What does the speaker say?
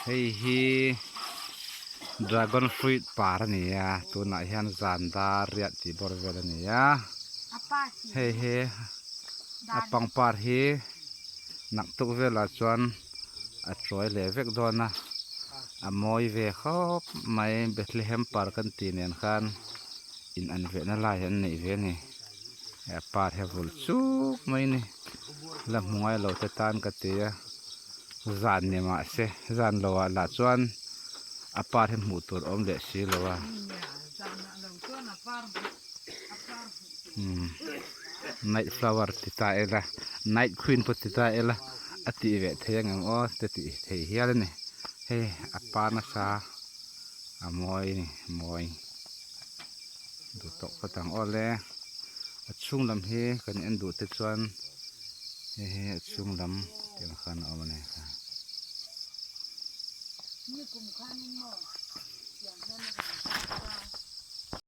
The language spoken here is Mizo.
Hei hi dragon fruit par a ni a tunah hian zan dar riat tih bawr vel a ni a hei hi a pangpar hi naktuk velah chuan a tuai leh vek dawn a a mawi ve khawp mai Bethlehem par kan tih nen khan in an veh na lai an neih ve a ni a par hi a vul chuk mai a ni la hmu ngai lo te tan ka ti a zan ni mahse zan lo ah lah chuan a par hi hmuh tur a awm leh si lo a umm night flower ti ta ila night queen pawh ti ta ila a tih ve thei ang em aw te tih thei hial a ni hei a par nasa a mawi a ni mawi duh tawk phawt ang aw le a chhung lam hi kan en duh te chuan hei hi a chhung lam tiang khan a awm a ni.